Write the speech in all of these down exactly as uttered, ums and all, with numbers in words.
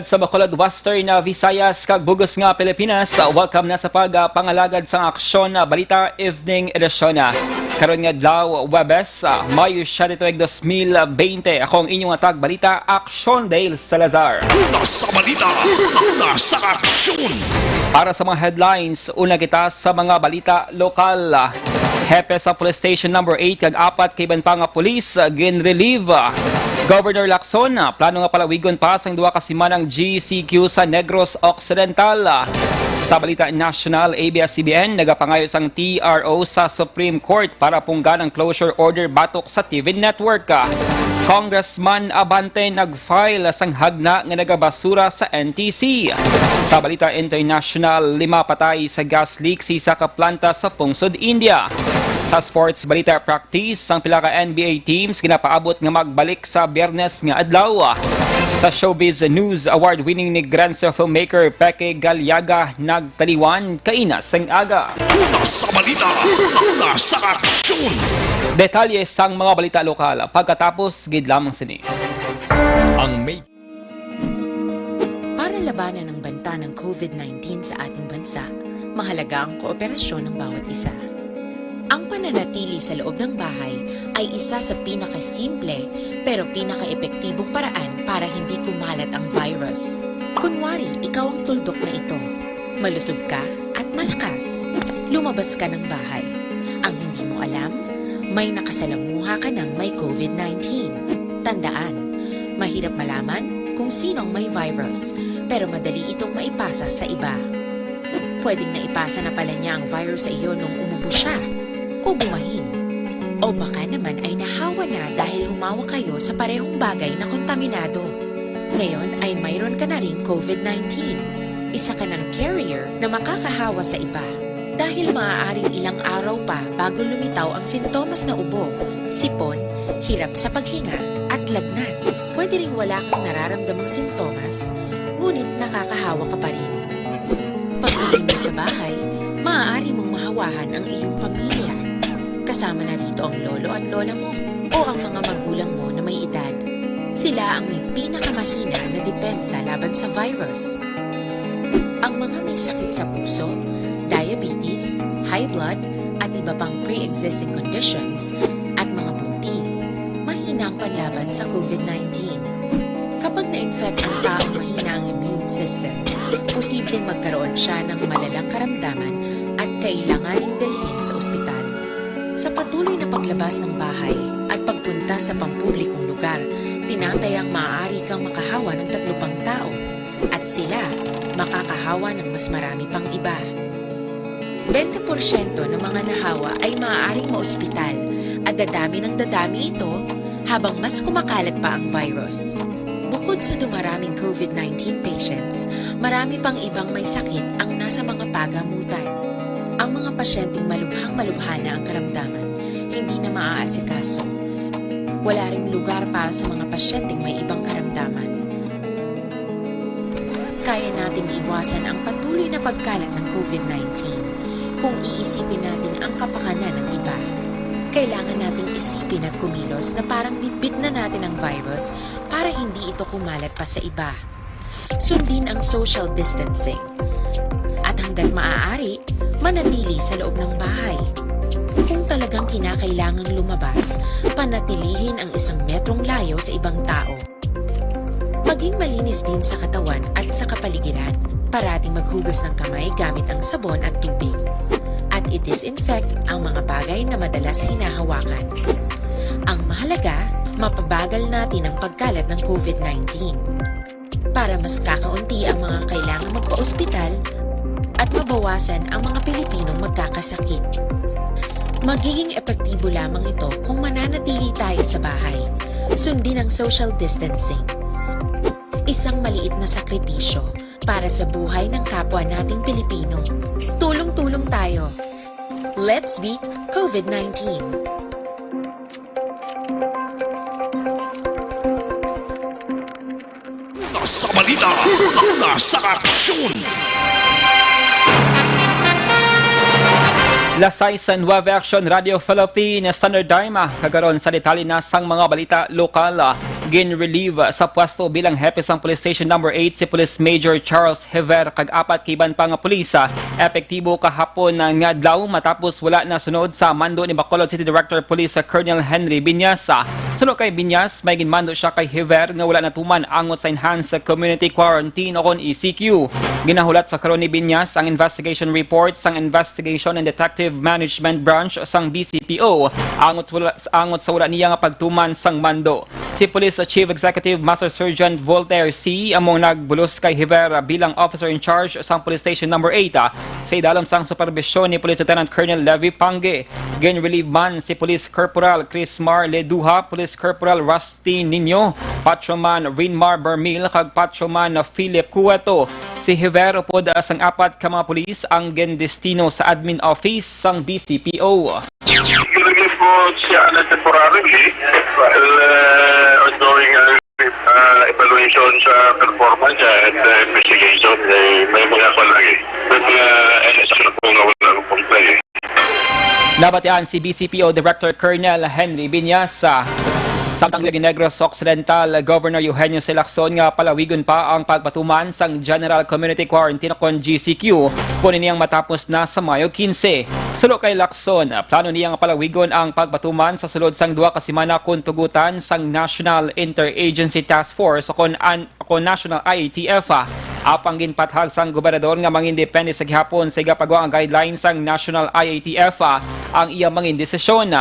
Sa Bacolod, Western, ah, Visayas, kag bug-os nga Pilipinas, ah, welcome na sa pag, ah, pangalagad sang Aksyon, ah, Balita Evening Edition, ah. Karon nga adlaw, Webes, ah, Mayo siyete tuig dos mil bente. Ako ang inyong tagbalita, Aksyon Dale Salazar. Una sa balita, una sa aksyon. Para sa mga headlines, una kita sa mga balita lokal. Hepe sa Police Station Number Eight kag apat ka iban pa nga pulis, ah, ginrelieve. Governor Lacson, ah, plano nga palawigon pa sang duha ka semana ang G C Q sa Negros Occidental. Sa balita nasyonal, A B S C B N nagapangayo sang T R O sa Supreme Court para punggan ang closure order batok sa T V network. Congressman Abante nag-file sang hagna nga nagabasura sa N T C. Sa balita international, lima patay sa gas leak sa isa ka planta sa pungsod India. Sa sports balita, practice sang pila ka N B A teams ginapaabot nga magbalik sa Biyernes nga adlaw. Sa showbiz news, award-winning ni Granza filmmaker Peke Galiaga nagtaliwan kaina sang aga. Una sa balita, una sa aksyon. Detalye sang mga balita lokal pagkatapos gid lamang sini. Ang may Para labanan ang banta ng COVID nineteen sa ating bansa, mahalaga ang kooperasyon ng bawat isa. Ang pananatili sa loob ng bahay ay isa sa pinakasimple pero pinakaepektibong paraan para hindi kumalat ang virus. Kunwari, ikaw ang tuldok na ito. Malusog ka at malakas. Lumabas ka ng bahay. Ang hindi mo alam, may nakasalamuha ka ng may COVID nineteen. Tandaan, mahirap malaman kung sino ang may virus, pero madali itong maipasa sa iba. Pwedeng naipasa na pala niya ang virus sa iyo nung umubo siya o bumahin. O baka naman ay nahawa na dahil humawak kayo sa parehong bagay na kontaminado. Ngayon ay mayroon ka na ring COVID nineteen. Isa ka ng carrier na makakahawa sa iba. Dahil maaaring ilang araw pa bago lumitaw ang sintomas na ubo, sipon, hirap sa paghinga, at lagnat. Pwede ring wala kang nararamdamang sintomas, ngunit nakakahawa ka pa rin. Pag-uwi mo sa bahay, maaari mong mahawahan ang iyong pamilya. Kasama na rito ang lolo at lola mo o ang mga magulang mo na may edad. Sila ang may pinakamahina na depensa laban sa virus. Ang mga may sakit sa puso, diabetes, high blood, at iba pang pre-existing conditions, at mga buntis, mahina ang panlaban sa COVID nineteen. Kapag na-infect ang taong mahina ang immune system, posibleng magkaroon siya ng malalang karamdaman at kailanganing dalhin sa ospital. Sa patuloy na paglabas ng bahay at pagpunta sa pampublikong lugar, tinatayang maaari kang makahawa ng tatlo pang tao, at sila makakahawa ng mas marami pang iba. Bente porsyento ng mga nahawa ay maaaring maospital, at dadami ng dadami ito habang mas kumakalat pa ang virus. Bukod sa dumaraming COVID nineteen patients, marami pang ibang may sakit ang nasa mga pagamutan. Ang mga pasyenteng malubhang-malubha na ang karamdaman, hindi na maaasikaso. Wala ring lugar para sa mga pasyenteng may ibang karamdaman. Kaya nating iwasan ang patuloy na pagkalat ng COVID nineteen kung iisipin natin ang kapakanan ng iba. Kailangan nating isipin at kumilos na parang bitbit na natin ang virus para hindi ito kumalat pa sa iba. Sundin ang social distancing. At hanggat maaari, manatili sa loob ng bahay. Kung talagang kinakailangang lumabas, panatilihin ang isang metrong layo sa ibang tao. Maging malinis din sa katawan at sa kapaligiran. Parating maghugas ng kamay gamit ang sabon at tubig. At i-disinfect ang mga bagay na madalas hinahawakan. Ang mahalaga, mapabagal natin ang pagkalat ng COVID nineteen. Para mas kakaunti ang mga kailangang magpa-ospital at mabawasan ang mga Pilipinong magkakasakit. Magiging epektibo lamang ito kung mananatili tayo sa bahay. Sundin ang social distancing. Isang maliit na sakripisyo para sa buhay ng kapwa nating Pilipino. Tulong-tulong tayo. Let's beat COVID nineteen. Una sa balita, una sa aksyon. Las sais nueve Action Radio Philippine Standard Time, ah, kag karon sa detalye na sang mga balita lokal, ah. Gin-relieve sa pwesto bilang hepe sang Police Station Number eight si Police Major Charles Hever kag apat ka iban pa nga pulis, ah, epektibo kahapon nga adlaw matapos wala nasunod sa mando ni Bacolod City Director Police Colonel Henry Binyas. Suno kay Binyas, may ginmando siya kay Hever nga wala natuman angot sa enhanced community quarantine o kon E C Q. Ginahulat sa karon ni Binyas ang investigation report sang Investigation and Detective Management Branch sang D C P O angot sa wala, angot sa wala niya nga pagtuman sang mando. Si Police Chief Executive Master Sergeant Voltaire C. amo ang nagbulos kay Hever bilang officer in charge sang Police Station Number eight, ah, sa idalom sang superbisyon ni Police Lieutenant Colonel Levy Pangue. Gin-relieve man si Police Corporal Crismar Leduha, Police Corporal Rusty Nino, Patrolman Rinmar Bermil, kag Patrolman Philip Cueto. Si Hever upod, ah, sang apat ka mga pulis ang gindestino sa admin office sang D C P O. Nag-report siya na temporarily while, uh, ongoing ang, uh, evaluation sa performance and, uh, investigation. Eh, may mga pa lagi. May mga N S R po nga wala nang comply, eh. Nabatian si D C P O Director Colonel Henry Binyas, ah, samtang Negros Occidental Governor Eugenio C. Lacson nga palawigon pa ang pagpatuman sang General Community Quarantine kon G C Q, kun ini ang matapos na sa Mayo quince. Suno kay Lacson, plano niya nga palawigon ang pagpatuman sa sulod sang duha ka semana kon tugutan sang National Interagency Task Force o kon an-, o kon National I A T F. Apang ginpathag sang gobernador nga mangindepende sa gihapon sa igapagwa nga guidelines sang National I A T F ang iya mangin desisyon.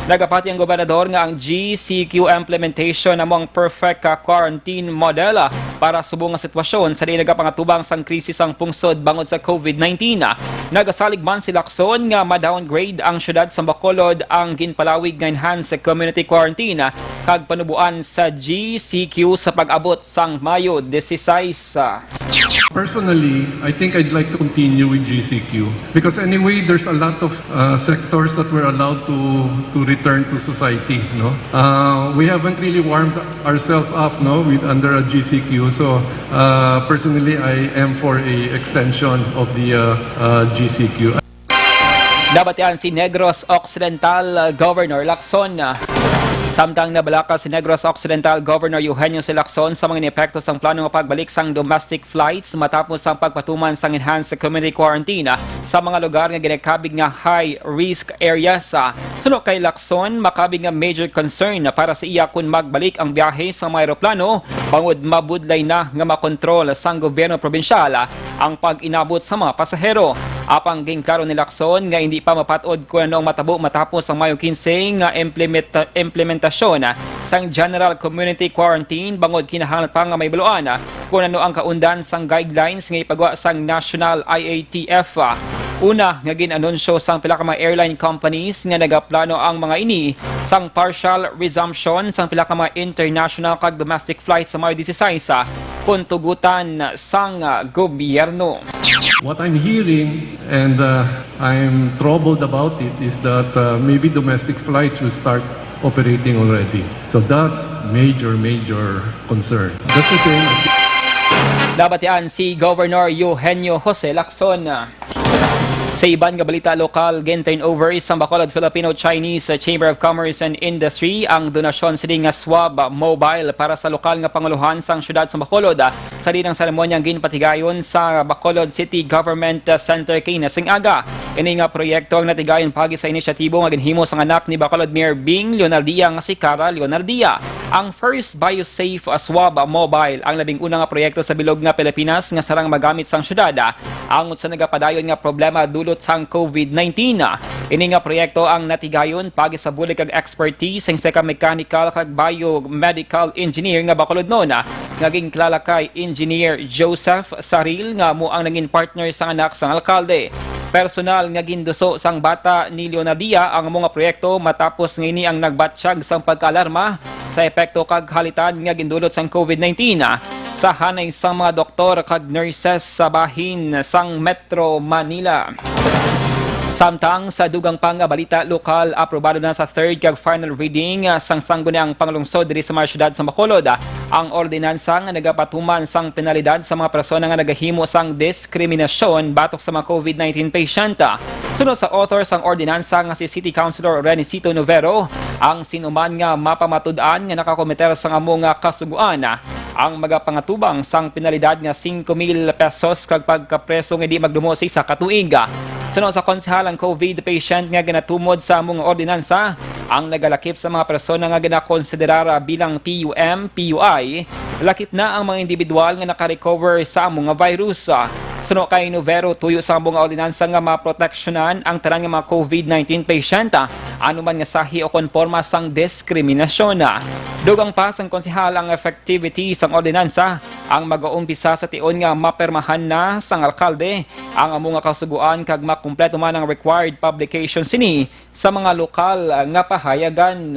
Nagapati ang gobernador nga ang G C Q implementation amo ang perfect, ah, quarantine model, ah, para subong nga sitwasyon sa diin nagapangatubang sang krisis ang pungsod bangod sa COVID nineteen. Nagasalig man si Lacson nga ma-downgrade ang siyudad sa Bacolod ang ginpalawig nga enhanced community quarantine, ah, kag panuboan sa G C Q sa pag-abot sang Mayo dieciséis. Personally, I think I'd like to continue with G C Q because anyway, there's a lot of, uh, sectors that were allowed to, to return to society, no? Uh, we haven't really warmed ourselves up, no, with under a G C Q. So, uh, personally, I am for a extension of the, uh, uh, G C Q. Nabatian si Negros Occidental Governor Lacson. Samtang nabalaka si Negros Occidental Governor Eugenio C. Lacson sa mga epekto sang plano nga pagbalik sang domestic flights matapos ang pagpatuman sang enhanced community quarantine sa mga lugar nga ginakabig nga high risk areas. Suno kay Lacson, makabig nga major concern para sa iya kon magbalik ang biyahe sa mga eroplano bangod mabudlay na nga makontrol sang gobyerno probinsyal ang pag-inabot sa mga pasahero. Apang ginklaro ni Lacson nga hindi pa mapat-od kung ano ang matabo matapos ang Mayo quince nga implementa-, implementasyon sang General Community Quarantine bangod kinahanglan pa nga mahibaluan kung ano ang kaundan sang guidelines nga ipagwa sang National I A T F. Una nga gin-anunsyo sang pila ka mga airline companies nga nagaplano ang mga ini sang partial resumption sang pila ka mga international kag domestic flights sa Mayo dieciséis, ah, kon tugutan sang, ah, gobyerno. What I'm hearing and, uh, I'm troubled about it is that, uh, maybe domestic flights will start operating already. So that's major, major concern. That's the same. Nabatian si Governor Eugenio Jose Lacson. Sa iban nga balita lokal, gin-turn over sang Bacolod Filipino Chinese Chamber of Commerce and Industry ang donasyon sini nga swab mobile para sa lokal nga panguluhan sang siyudad sa Bacolod, sa diin ang seremonyang ginpatigayon sa Bacolod City Government Center kaina sing aga. Ini nga proyekto ang natigayon paagi sa inisyatibo nga ginhimo sang anak ni Bacolod Mayor Bing Leonardia nga si Cara Leonardia. Ang first BioSafe Swab Mobile ang labing una nga proyekto sa bilog nga Pilipinas nga sarang magamit sang siyudad angot sa nagapadayon nga problema dulot sang COVID nineteen. Ini nga proyekto ang natigayon paagi sa bulig kag expertise sang isa ka mechanical kag biomedical engineer nga Bacolodnon nga ginkilala kay Engineer Joseph Saril nga amo ang nangin partner sang anak sang alkalde. Personal nga ginduso sang bata ni Leonadia ang amo nga proyekto matapos nga ini ang nagbatyag sang pagkaalarma sa epekto kag halitan nga gindulot sang COVID nineteen sa hanay sang mga doktor kag nurses sa bahin sang Metro Manila. Samtang sa dugang pa nga balita lokal, aprobado na sa third kag final reading, ah, sang Sangguniang Panglungsod diri sa mga siyudad sa Bacolod, ah, ang ordinansa nga nagapatuman sang penalidad sa mga persona nga nagahimo sang diskriminasyon batok sa mga COVID nineteen patient. Suno sa author sang ordinansa nga si City Councilor Renicito Novero, Ang sinuman nga mapamatud-an nga nakakomiter sang amo nga kasugoan, ang magapangatubang sang penalidad nga singko mil pesos kag pagkapreso nga di magdumo sa isa ka tuig. Suno sa konsehal, ang COVID patient nga ginatumod sa amo nga ordinansa ang nagalakip sa mga persona nga ginakonsiderar bilang P U M, P U I. Lakip na ang mga individual nga naka-recover sa amo nga virus. Suno kay Novero, tuyo sa amo nga ordinansa nga maproteksyonan ang tanan nga mga COVID nineteen patient, ano man nga sahi o kon porma sang diskriminasyon. Dugang pa sang konsehal, ang effectivity sang ordinansa ang mag-uumpisa sa tion nga mapermahan na sang alkalde ang amo nga kasugoan kag makumpleto man ang required publication sini sa mga lokal nga pahayagan.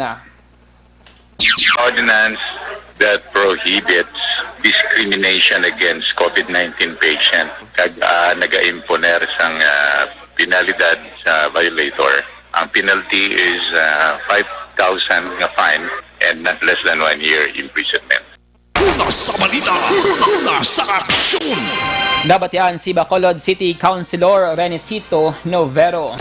Ordinance that prohibits discrimination against COVID nineteen patient kag, ah, nagaimponer sang, ah, penalidad sa violator. Ang penalty is, ah, five thousand nga fine and not less than one year imprisonment. Una sa balita, una sa aksyon. Nabatian si Bacolod City Councilor Renesito Novero.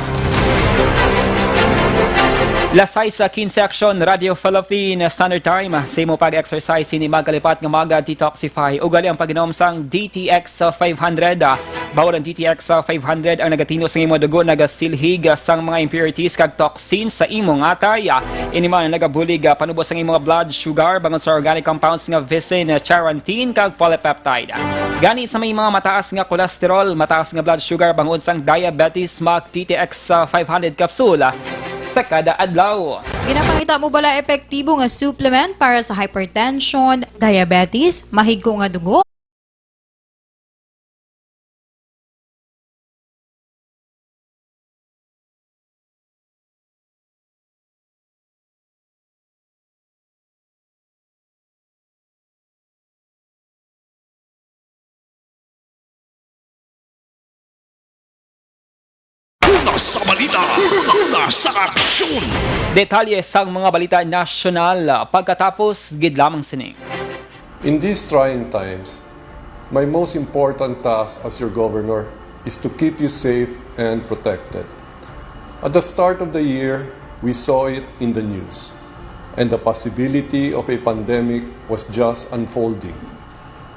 Las sais quince, Aksyon, Radyo Philippine Standard Time. Sa imo pag-exercise, sini magkalipat nga mag-detoxify. Ugali ang pag-inom sang D T X five hundred. Bawal ang D T X five hundred ang nagatino sa imo dugo, nagasilhig sang mga impurities kag toxins sa imo nga atay. Ini man nagabulig, ah, panubo sang imo blood sugar bangod sa organic compounds nga vicin, charantin, kag polypeptide. Gani sa may mga mataas nga cholesterol, mataas nga blood sugar bangod sang diabetes, mag-D T X, ah, five hundred capsule, ah, sa kada adlaw. Ginapangita mo bala epektibo nga supplement para sa hypertension, diabetes, mahigko nga dugo? Una sa balita, una sa aksyon. Detalye sang mga balita nasyonal pagkatapos gid lamang sini. In these trying times, my most important task as your governor is to keep you safe and protected. At the start of the year, we saw it in the news, and the possibility of a pandemic was just unfolding.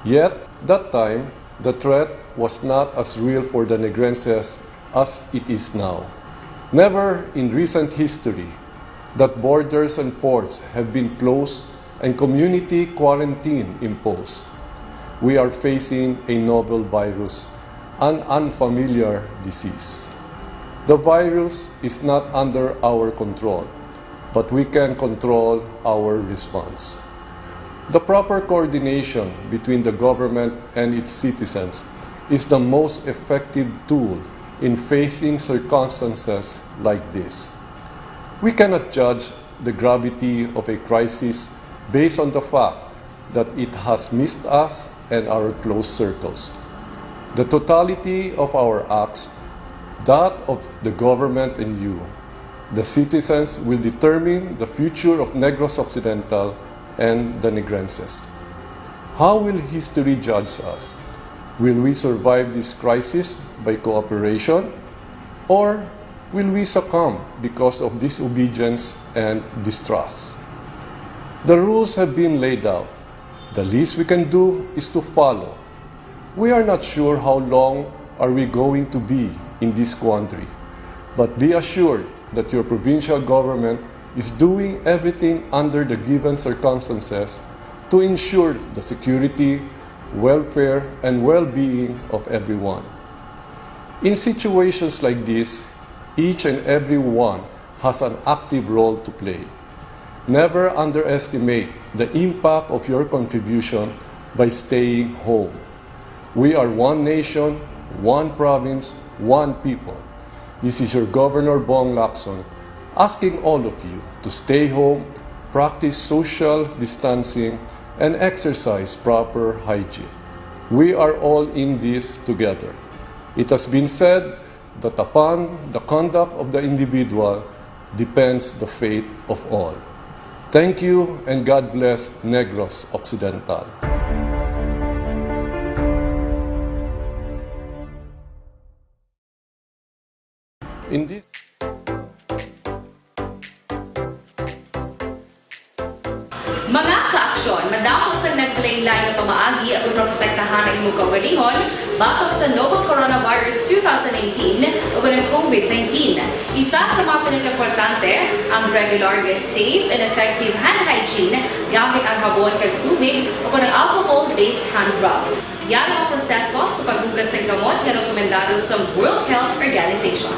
Yet, that time, the threat was not as real for the Negrenses as it is now. Never in recent history that borders and ports have been closed and community quarantine imposed. We are facing a novel virus, an unfamiliar disease. The virus is not under our control, but we can control our response. The proper coordination between the government and its citizens is the most effective tool in facing circumstances like this. We cannot judge the gravity of a crisis based on the fact that it has missed us and our close circles. The totality of our acts, that of the government and you, the citizens, will determine the future of Negros Occidental and the Negrenses. How will history judge us? Will we survive this crisis by cooperation, or will we succumb because of disobedience and distrust? The rules have been laid out. The least we can do is to follow. We are not sure how long are we going to be in this quandary, but be assured that your provincial government is doing everything under the given circumstances to ensure the security, welfare, and well-being of everyone. In situations like this, each and every one has an active role to play. Never underestimate the impact of your contribution by staying home. We are one nation, one province, one people. This is your Governor Bong Lacson asking all of you to stay home, practice social distancing, and exercise proper hygiene. We are all in this together. It has been said that upon the conduct of the individual depends the fate of all. Thank you and God bless Negros Occidental. In this Lain nga pamaagi agud maprotektahan ang imong kaugalingon batok sa novel coronavirus two thousand nineteen ug ang COVID nineteen. Isa sa mga pinakaimportante, ang regular nga safe and effective hand hygiene gamit ang habon kag tubig o kon ang alcohol-based hand rub. Yara ang proseso sa paghugas sang kamot nga rekomendado sa World Health Organization.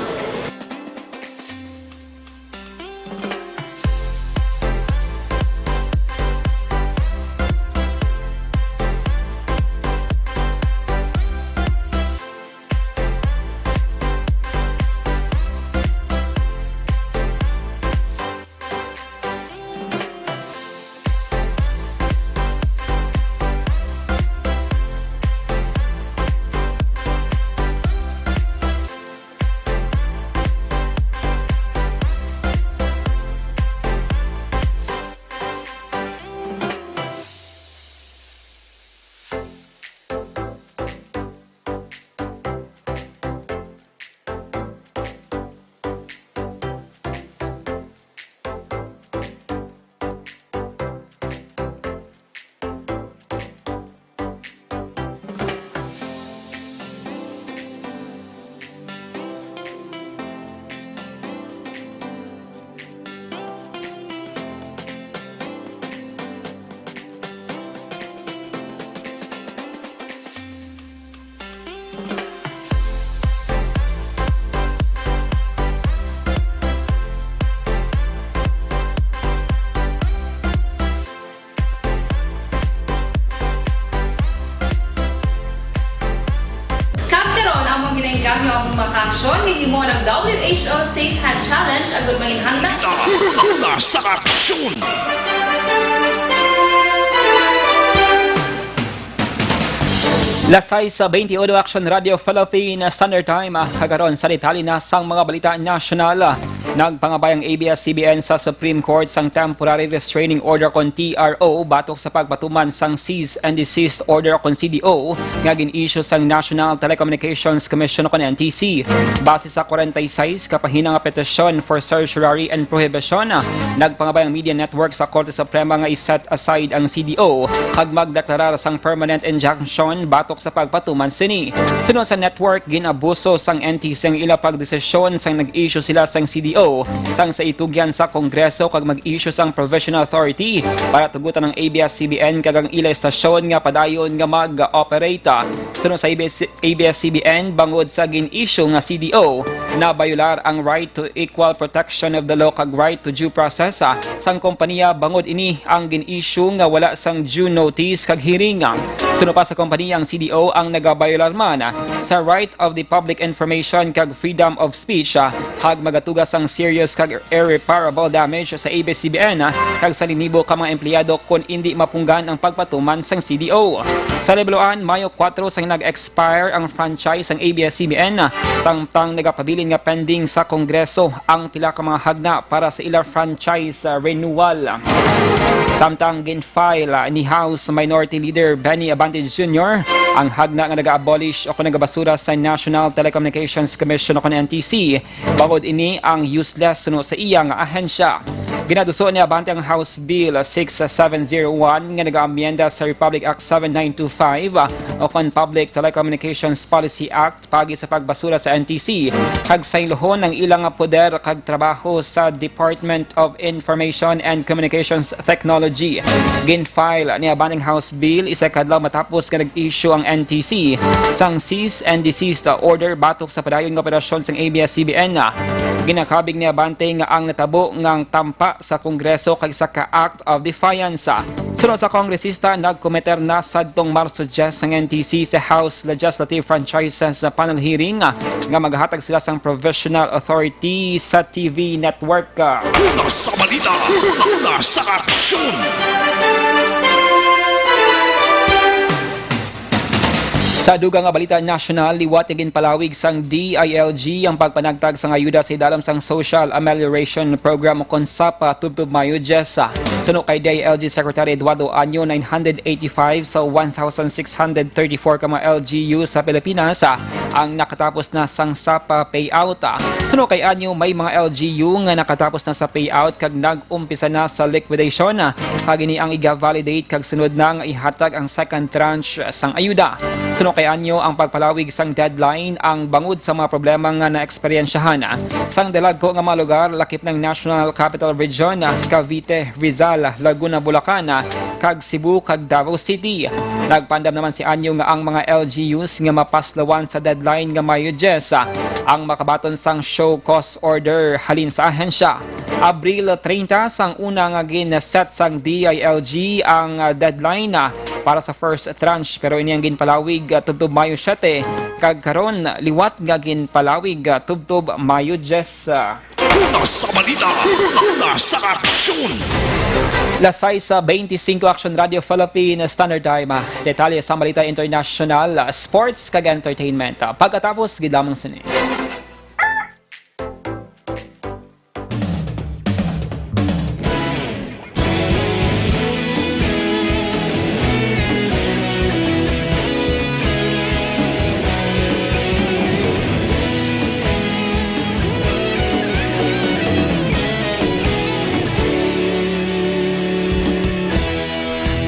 Kag karon, among ginainganyo ang mga aksyon nga himo ng W H O Safe Hand Challenge agud manginhanda. Una sa aksyon! Las sais sa twenty-uno, Action Radio Philippine Standard Time. Ah, kagaron sa detalye na sang mga balita nasyonal. Ah, nagpangabay ang A B S C B N sa Supreme Court sang Temporary Restraining Order kon T R O batok sa pagpatuman sang Cease and Desist Order kon C D O nga gin-issue sang National Telecommunications Commission kon N T C. Base sa kwarenta y seis ka pahina nga petition for certiorari and prohibition, ah, nagpangabay ang media network sa Korte Suprema nga i-set aside ang C D O kag magdeklarar sang permanent injunction batok sa pagpatuman sini. Suno sa network, gin-abuso sang N T C ang ila pagdesisyon sang nag-issue sila sang C D O sang sa itugyan sa Kongreso kag mag-issue sang provisional authority para tugutan ang A B S C B N kag ang ila estasyon nga padayon nga mag-operate. Suno sa A B S, A B S C B N, bangod sa gin-issue nga C D O, nabayolar ang right to equal protection of the law kag right to due process, ah, sang kompanya bangod ini ang gin-issue nga wala sang due notice kag hearing. Suno pa sa kompanya, ang C D O ang nagabayolar man, ah, sa right of the public information kag freedom of speech, ah, kag magatuga sang serious kag irreparable damage sa A B S C B N, ah, kag sa linibo ka mga empleyado kon indi mapunggan ang pagpatuman sang C D O. Sa Libloan, Mayo kuwatro sang nag-expire ang franchise sang A B S C B N, ah, samtang nagapabilin nga pending sa Kongreso ang pila ka mga hagna para sa ila franchise, ah, renewal. Samtang gin-file, ah, ni House Minority Leader Benny Abante Junior ang hagna nga nag-abolish o kon nagabasura sa National Telecommunications Commission o kon N T C, bangod ini ang useless suno sa iya nga ahensya. Ginaduso ni Abante ang House Bill six seven zero one nga nag-aamyenda sa Republic Act seven nine two five, ah, o kon Public Telecommunications Policy Act, paagi sa pagbasura sa N T C kag sayluhon ang ila nga poder kag trabaho sa Department of Information and Communications Technology. Gin-file ni Abante ang House Bill isa ka adlaw matapos nga nag-issue ang N T C sang cease and desist order batok sa padayon nga operasyon sang A B S C B N. Ginakabig ni Abante nga ang natabo nga ang tampa sa Kongreso kag sa ka-act of defiance. Suno sa kongresista, nagkometer na sadtong Marso diyes ang N T C sa House Legislative Franchises Panel Hearing nga maghatag sila sang provisional authority sa T V network. Una sa balita, una sa aksyon. Sa dugang nga balita nasyonal, liwat nga ginpalawig sang D I L G ang pagpanagtag sang ayuda sa idalom sang Social Amelioration Program o kon sapa tubtob Mayo diyes. Suno kay D I L G Secretary Eduardo Anyo, nine hundred eighty-five sa one thousand six hundred thirty-four ka mga L G U sa Pilipinas ang nakatapos na sang sapa payout. Suno kay Anyo, may mga L G U nga nakatapos na sa payout kag nag-umpisa na sa liquidation, kag ini ang iga-validate kag sunod na nga ihatag ang second tranche sang ayuda. Suno kay Anyo, ang pagpalawig sang deadline ang bangod sa mga problema nga naeksperyensyahan sang dalagko nga mga lugar, lakip ng National Capital Region, Cavite, Rizal, Laguna, Bulacan, kag Cebu kag Davao City. Nagpaandam naman si Anyo nga ang mga L G Us nga mapaslawan sa deadline nga Mayo diyes ang makabaton sang show cause order halin sa ahensya. Abril treinta sang una nga gin-set sang D I L G ang, ah, deadline, ah, para sa first tranche, pero ini ang ginpalawig, ah, tubtob Mayo siyete, kag karon liwat nga ginpalawig, ah, tubtob Mayo diyes, ah. Una sa balita, una sa aksyon. Las sais beintisinko, Aksyon Radio Philippine Standard Time. Detalye sa balita internasyonal, sports, kag entertainment. Pagkatapos gid lamang sini.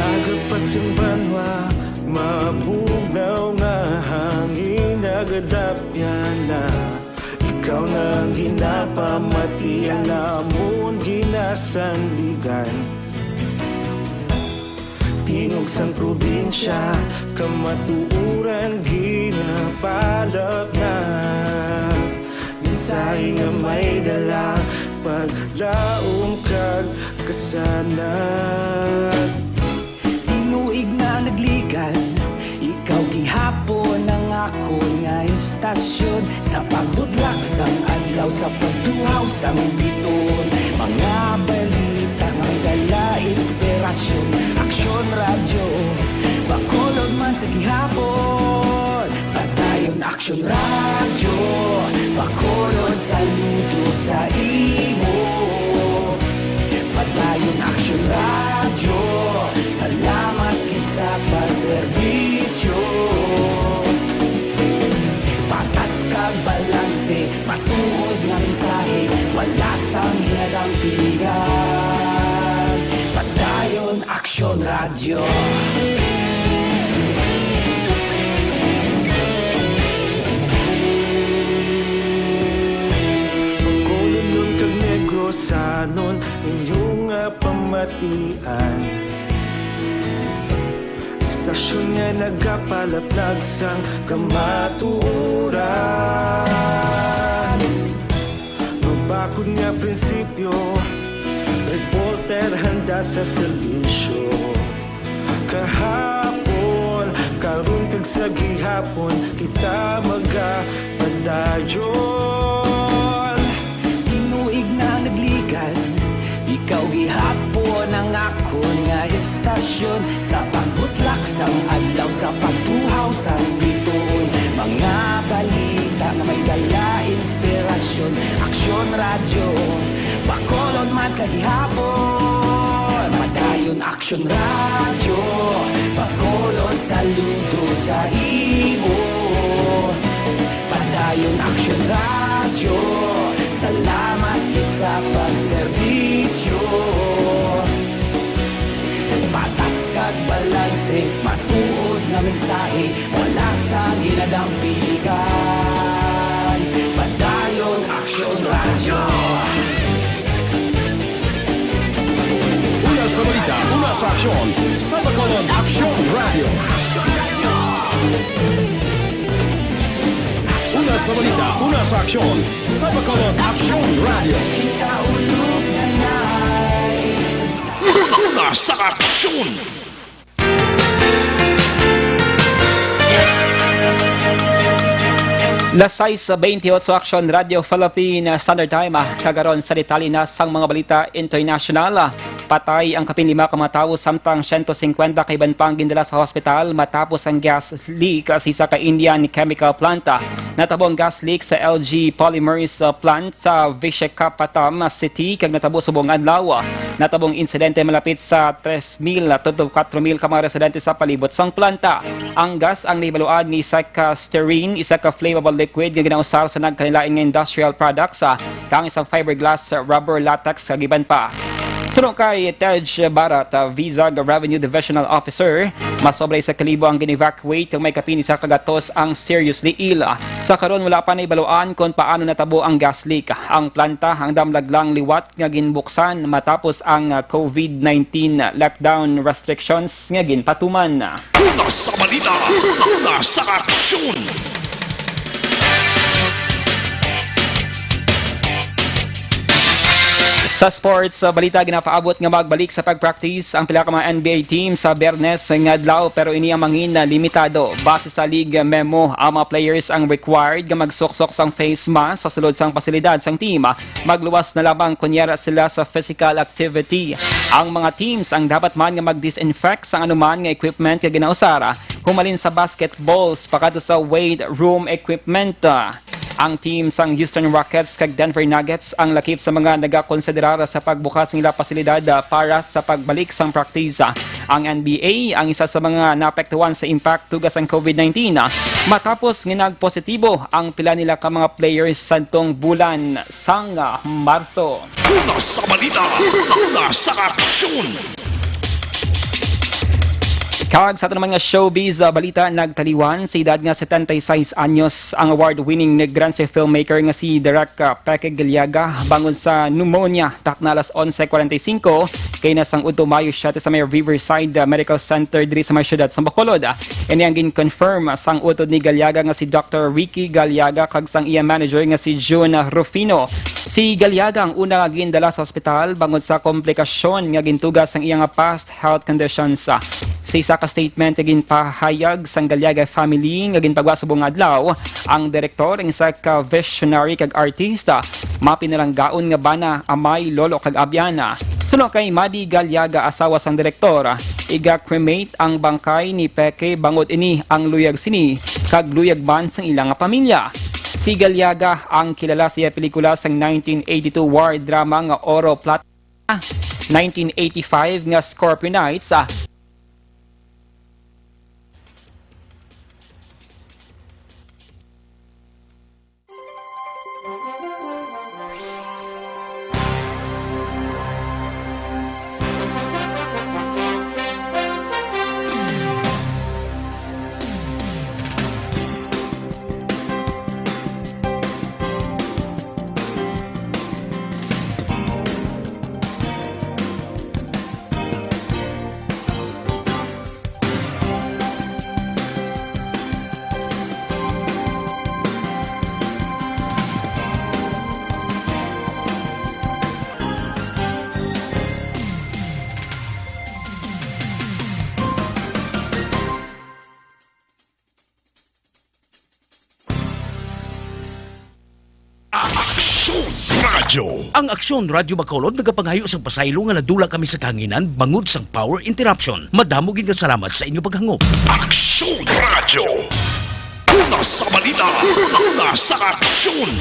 Aga pa sing banwa, mabugnaw nga hangin, nagadapyan na. Ikaw na ang ginapamati, ang amon ginasandigan. Tingog sang probinsya, kamatuoran ginapalapnag. Mensahe nga may dala, paglaom kag kasanag. Tinuig na nagligan, ikaw gihapon ang akon nga istasyon. Sa pagbutlak sang adlaw, sa pagtuhaw sang bituon, mga balita nga may dala inspirasyon. Aksyon Radyo, Bacolod man sa gihapon. Padayon Aksyon Radyo, Bacolod, saludo sa imo. Padayon Aksyon Radyo, salamat gid sa pagserbisyo. Patas kag balanse, matuod nga mensahe, wala sang ginadampingan. Padayon Aksyon Radyo. Bacolodnon kag Negrosanon, inyo nga pamatian. Istasyon nga nagapalaplag sang kamatuoran. Mabakod nga prinsipyo, reporter handa sa serbisyo. Kahapon, karon kag sa gihapon, kita magapadayon. Tinuig na nagligan, ikaw gihapon ang akon nga istasyon. Sa pagbutlak sang adlaw, sa pagtuhaw sang bituon, mga balita nga may dala inspirasyon. Aksyon Radyo, Bacolod man sa gihapon. Padayon Aksyon Radyo, Bacolod, saludo sa imo. Padayon Aksyon Radyo, salamat gid sa pagserbisyo. Patas kag balanse, matuod nga mensahe, wala sang ginadampingan. Padayon Aksyon Radyo. Una sa balita, una sa aksyon, sa Bacolod Aksyon Radyo. Una sa balita, una sa aksyon, sa Bacolod Aksyon Radyo. Una sa aksyon. Las sais beintiotso, Aksyon Radio Philippine Standard Time, ah, kag karon sa detalye na sang mga balita internasyonal, ah. Patay ang kapin lima ka mga tawo, samtang siyento singkwenta ka iban pa ang gindala sa hospital matapos ang gas leak sa isa ka Indian chemical plant. Natabo ang gas leak sa L G Polymers, uh, plant sa Vishakhapatnam City kag natabo subong adlaw. Natabo ang insidente malapit sa tres mil to kwatro mil ka mga residente sa palibot sang planta. Ang gas ang nahibaluan ni isa ka styrene, isa ka flammable liquid nga ginausar sa nagkalain-lain nga industrial products, ah, kang isang fiberglass, rubber, latex, kag iban pa. Suno kay Tej Barat, ah, Vizag Revenue Divisional Officer, mas sobra isa ka libo ang gin-evacuate, kag may kapin isa ka gatos ang seriously ill. Sa karon, wala pa nahibaluan kon paano natabo ang gas leak. Ang planta andam lang liwat nga ginbuksan matapos ang, ah, covid nineteen lockdown restrictions nga ginpatuman. Una sa balita, una sa aksyon. Sa sports, sa balita, ginapaabot nga magbalik sa pag-practice ang pila ka mga N B A team sa Biyernes nga adlaw, pero ini ang mangin na limitado. Base sa league memo, ang mga players ang required nga magsuksok sang face mask sa sulod sang pasilidad sang team. Magluwas na lamang kon yara sila sa physical activity. Ang mga teams ang dapat man nga mag-disinfect sang anuman nga equipment nga ginausara, humalin sa basketballs pakadto sa weight room equipment. Ang team sang Houston Rockets kag Denver Nuggets ang lakip sa mga nagakonsiderar sa pagbukas sang ila pasilidad, ah, para sa pagbalik sang praktis. Ang N B A ang isa sa mga naapektuhan sa impact tungod sang covid nineteen, ah, matapos nga nagpositibo ang pila nila ka mga players sadtong bulan sang, ah, Marso. Una sa balita, una sa aksyon. Kag sa aton naman nga showbiz, ah, balita, nagtaliwan sa edad nga setenta y seis anyos ang award-winning Negranse filmmaker nga si Direk, ah, Peke Galiaga bangod sa pneumonia takna alas onse cuarenta y cinco kay na sang udto Mayo siete sa may Riverside, ah, Medical Center diri sa may siyudad sa Bacolod. Ini ang gin-confirm sang utod ni Galiaga nga si Doctor Ricky Galiaga kag sang iya manager nga si June Rufino. Si Galiaga ang una nga gindala sa ospital bangod sa komplikasyon nga gintuga sang iya nga past health conditions. Sa isa ka statement nga ginpahayag sang Galiaga family nga ginpagwa subong nga adlaw, ang direktor ang isa ka visionary kag artista, mapinalanggaon nga bana, amay, lolo kag abyan. Suno kay Madi Galiaga, asawa sang direktor, iga-cremate ang bangkay ni Peke bangod ini ang luyag sini kag luyag man sang ila nga pamilya. Si Galiaga ang kilala sa iya pelikula sang nineteen eighty-two war drama nga Oro Plata, nineteen eighty-five nga Scorpionites, ah, Aksyon Radio. Ang Aksyon Radio Bacolod nagapangayo sang pasaylo nga nadula kami sa kahanginan bangod sang power interruption. Madamo gid nga salamat sa inyo paghangop. Aksyon Radio. Una sa balita, una sa aksyon.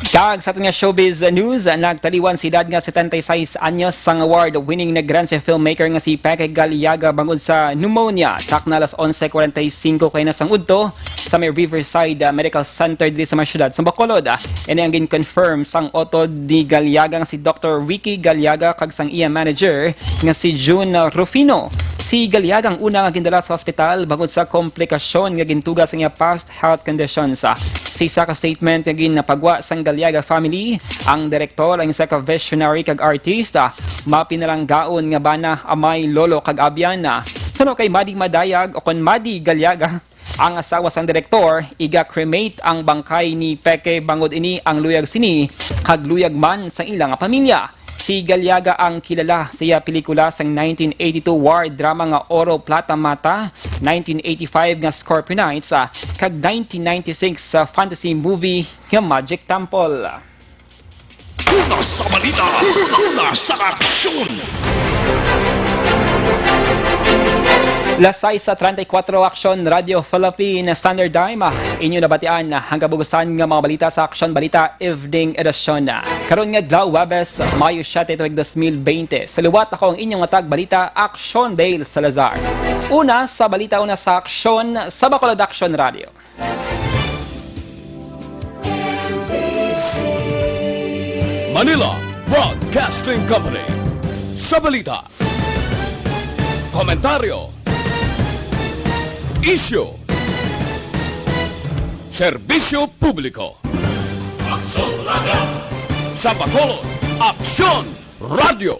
Kag sa aton nga showbiz news, nagtaliwan sa edad nga setenta y seis anyos sang award-winning Negranse filmmaker nga si Peke Galiaga bangod sa pneumonia. Takna alas onse cuarenta y cinco kay na sang udto sa may Riverside, ah, Medical Center diri sa may siyudad sa Bacolod. Ini ang gin-confirm sang utod ni Galiaga nga si Doctor Ricky Galiaga kag sang iya manager nga si June Rufino. Si Galiaga ang una nga gindala sa ospital bangod sa komplikasyon nga gintuga sa iya past health conditions. Sa isa ka statement nga ginpagwa sang Galiaga family, ang direktor, ang isa ka visionary kag artista, mapinalanggaon nga bana, amay, lolo kag abyan. Suno kay Madi Madayag o kon Madi Galiaga, ang asawa sang direktor, iga-cremate ang bangkay ni Peke bangod ini ang luyag sini kag luyag man sa ila nga pamilya. Si Galiaga ang kilala sa iya pelikula sang nineteen eighty-two war drama nga Oro Plata Mata, nineteen eighty-five nga Scorpionites, ah, kag nineteen ninety-six sa fantasy movie nga Magic Temple. Sa balita, una sa aksyon. Las sais sa treinta y cuatro, Aksyon Radio Philippine Standard Time. Inyo nabatian ang kabugusan nga mga balita sa Aksyon Balita Evening Edition. Karon nga adlaw, Huwebes, Mayo siete, tuig dos mil bente. Sa liwat, ako ang inyong matag balita, Aksyon Dale Salazar. Una sa balita, una sa aksyon, sa Bacolod Aksyon Radio. Manila Broadcasting Company. Sa balita, komentaryo, isyu, serbisyo publiko. Sa Bacolod, Aksyon Radio.